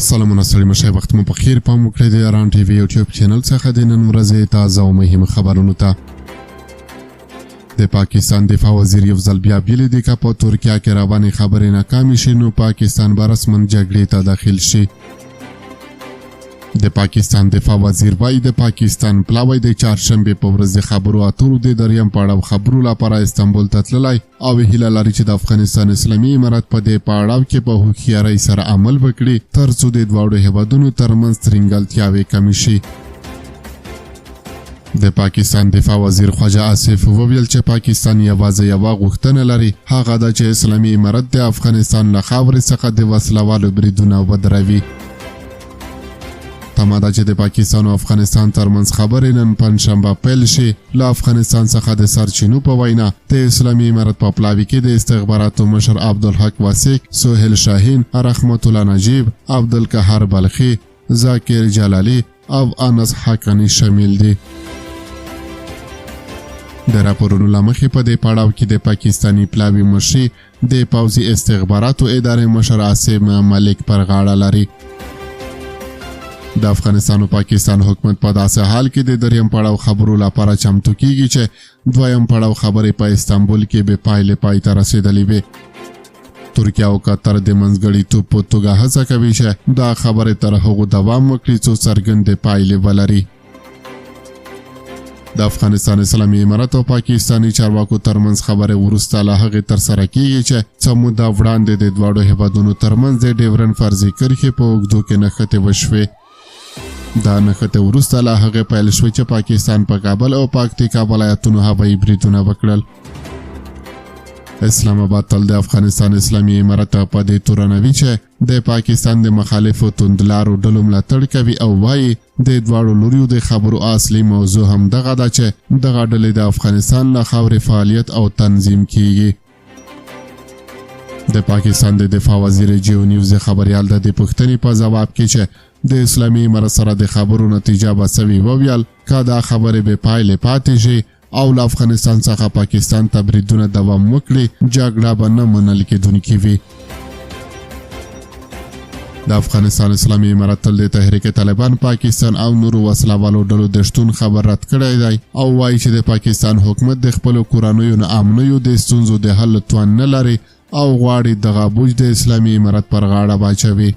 سلامونه ستړي مه شئ، وخت مو په خیر. پام وکړئ د ایران ټي وي یوټیوب چینل څخه د نن ورځې تازه او مهم خبرونو ته. د پاکستان دفاع وزیر یو ځل بیا ویلي دي که په ترکیه کې روانې خبرې ناکامې شي نو پاکستان به رسما جګړې ته داخل شي. د پاکستان دفاع وزیر وایي د پاکستان پلاوی د چهارشنبې په ورځ د خبرو اترو د دریم پړاو خبرو لپاره استانبول ته تللی او هیله لري چې د افغانستان اسلامي امارت په دې پړاو کې په هوښیارۍ سره عمل وکړي ترڅو د دواړو هیوادونو ترمنځ ترینګلتیاوې کمې شي. د پاکستان دفاع وزیر خواجه آصف وویل چې پاکستان یوازې یوه غوښتنه لري، هغه دا چې اسلامي امارت د افغانستان له خاورې څخه د وسلهوالو بریدونه ودروي. تمه ده چې د پاکستان او افغانستان ترمنځ خبرې نن پنجشنبه پیل شي. له افغانستان څخه د سرچینو په وینا د اسلامي امارت په پلاوي کې د استخباراتو مشر عبدالحق وثیق، سهیل شاهین، رحمت الله نجیب، عبدالقهار بلخي، ذاکر جلالی او انس حقاني شامل دي. د راپورونو له مخې په دې پړاو کې د پاکستاني پلاوي مشري د پوځي استخباراتو ادارې مشر عاصم ملک پر غاړه لري. د افغانستان او پاکستان حکومت په داسې حال کې د دریم پړاو خبرو لپاره چمتو کیږي چې دویم پړاو خبرې په استانبول کې بې پایلې پای ته رسېدلې وې. ترکیه او قطر د منځګړیتوب په توګه هڅه کوي چې دا خبرې تر هغو دوام وکړي څو څرګندې پایلې ولري. د افغانستان اسلامي امارت او پاکستاني چارواکو ترمنځ خبرې وروسته له هغې ترسره کیږي چې څه موده وړاندې د دواړو هیوادونو ترمنځ د ډیورنډ فرضي کرښې په اوږدو کې نښتې وشوې. دا نښتې وروسته له هغې پیل شوې چې پاکستان په کابل او پکتیکا ولایتونو هوایي بریدونه وکړل. اسلام آباد تل د افغانستان اسلامي امارت په دې تورنوي چې د پاکستان د مخالفو توندلارو ډلو ملاتړ کوي او وایي د دواړو لوریو د خبرو اصلي موضوع هم دغه ده چې دغه ډلې د افغانستان له خاورې فعالیت او تنظیم کیږي. د پاکستان د دفاع وزیر جیو نیوز خبریال د دې پوښتنې په ځواب کې چې د اسلامي امارت سره د خبرو نتیجه به څه وي وویل که دا خبرې بې پایلې پاتې شي او له افغانستان څخه پاکستان ته بریدونه دوام وکړي، جګړه به نه منل کېدونکې وي. د افغانستان اسلامي امارت تل د تحریک طالبان پاکستان او نورو وسلهوالو ډلو د شتون خبر رد کړی دی او وایي چې د پاکستان حکومت د خپلو کورنیو ناامنیو د ستونزو د حل توان نه لري او غواړي دغه بوج د اسلامي امارت پر غاړه واچوي.